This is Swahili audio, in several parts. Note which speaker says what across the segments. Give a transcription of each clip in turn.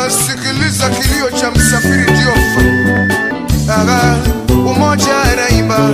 Speaker 1: Sikiliza kilio cha msafiri Diofa. Umoja anaimba.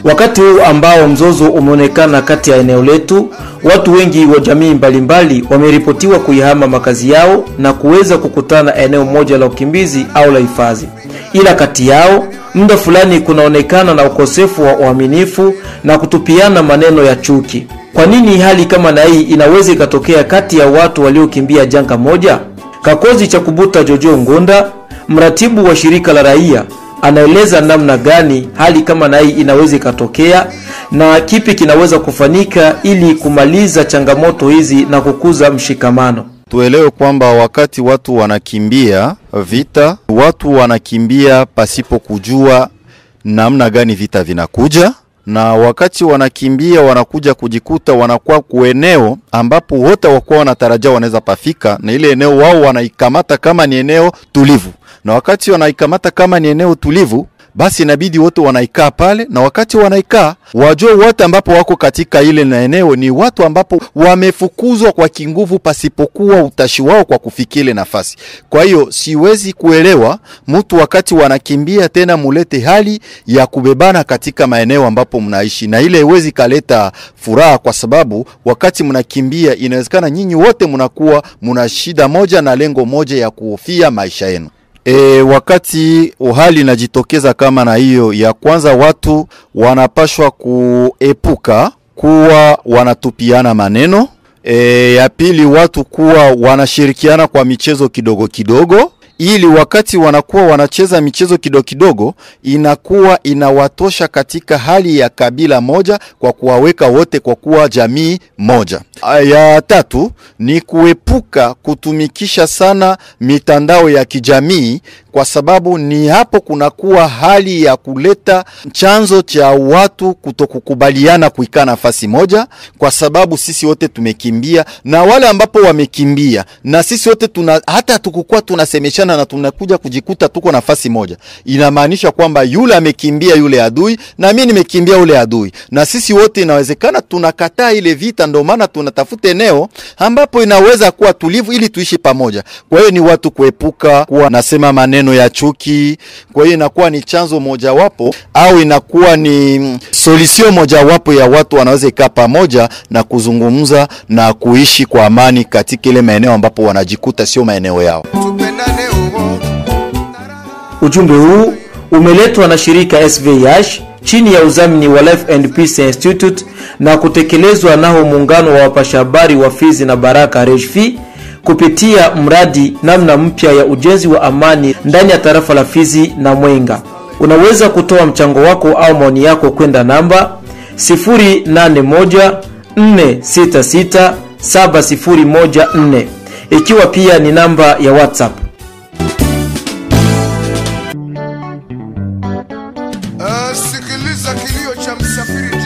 Speaker 2: Wakati huu ambao mzozo umeonekana kati ya eneo letu, watu wengi wa jamii mbalimbali wameripotiwa kuihama makazi yao na kuweza kukutana eneo moja la ukimbizi au la hifadhi. Ila kati yao muda fulani kunaonekana na ukosefu wa uaminifu na kutupiana maneno ya chuki. Kwa nini hali kama na hii inaweza ikatokea kati ya watu waliokimbia janga moja? Kakozi cha Kubuta Jojo Ngunda, mratibu wa shirika la raia, anaeleza namna gani hali kama na hii inaweza ikatokea na kipi kinaweza kufanyika ili kumaliza changamoto hizi na kukuza mshikamano.
Speaker 3: Tuelewe kwamba wakati watu wanakimbia vita, watu wanakimbia pasipo kujua namna gani vita vinakuja, na wakati wanakimbia wanakuja kujikuta wanakuwa kueneo ambapo wote wakuwa wanatarajia wanaweza pafika, na ile eneo wao wanaikamata kama ni eneo tulivu. Na wakati wanaikamata kama ni eneo tulivu, basi inabidi wote wanaikaa pale, na wakati wanaikaa wajue wote ambapo wako katika ile na eneo ni watu ambapo wamefukuzwa kwa kinguvu pasipokuwa utashi wao kwa kufikia ile nafasi. Kwa hiyo siwezi kuelewa mtu wakati wanakimbia tena mulete hali ya kubebana katika maeneo ambapo mnaishi, na ile iwezi kaleta furaha, kwa sababu wakati mnakimbia inawezekana nyinyi wote mnakuwa mna shida moja na lengo moja ya kuhofia maisha yenu. Wakati hali inajitokeza kama na hiyo, ya kwanza watu wanapashwa kuepuka kuwa wanatupiana maneno. Ya pili, watu kuwa wanashirikiana kwa michezo kidogo kidogo, ili wakati wanakuwa wanacheza michezo kidogo kidogo inakuwa inawatosha katika hali ya kabila moja kwa kuwaweka wote kwa kuwa jamii moja. Ya tatu ni kuepuka kutumikisha sana mitandao ya kijamii, kwa sababu ni hapo kunakuwa hali ya kuleta chanzo cha watu kutokukubaliana kuikaa nafasi moja, kwa sababu sisi wote tumekimbia, na wale ambapo wamekimbia na sisi wote hata tukukua tunasemeshana na tunakuja kujikuta tuko nafasi moja. Inamaanisha kwamba yule amekimbia yule adui na mimi nimekimbia yule adui, na sisi wote inawezekana tunakataa ile vita, ndio maana tunatafuta eneo ambapo inaweza kuwa tulivu ili tuishi pamoja. Kwa hiyo ni watu kuepuka kuwa nasema maneno ya chuki. Kwa hiyo inakuwa ni chanzo mojawapo au inakuwa ni solution mojawapo ya watu wanaweza kaa pamoja na kuzungumza na kuishi kwa amani katika ile maeneo ambapo wanajikuta sio maeneo yao.
Speaker 2: Ujumbe huu umeletwa na shirika SVH chini ya udhamini wa Life and Peace Institute na kutekelezwa nao muungano wa wapasha habari wa Fizi na Baraka REJFI kupitia mradi namna mpya ya ujenzi wa amani ndani ya tarafa la Fizi na Mwenga. Unaweza kutoa mchango wako au maoni yako kwenda namba 081 466 7014, ikiwa pia ni namba ya WhatsApp.
Speaker 1: Sikiliza kilio cha msafiri.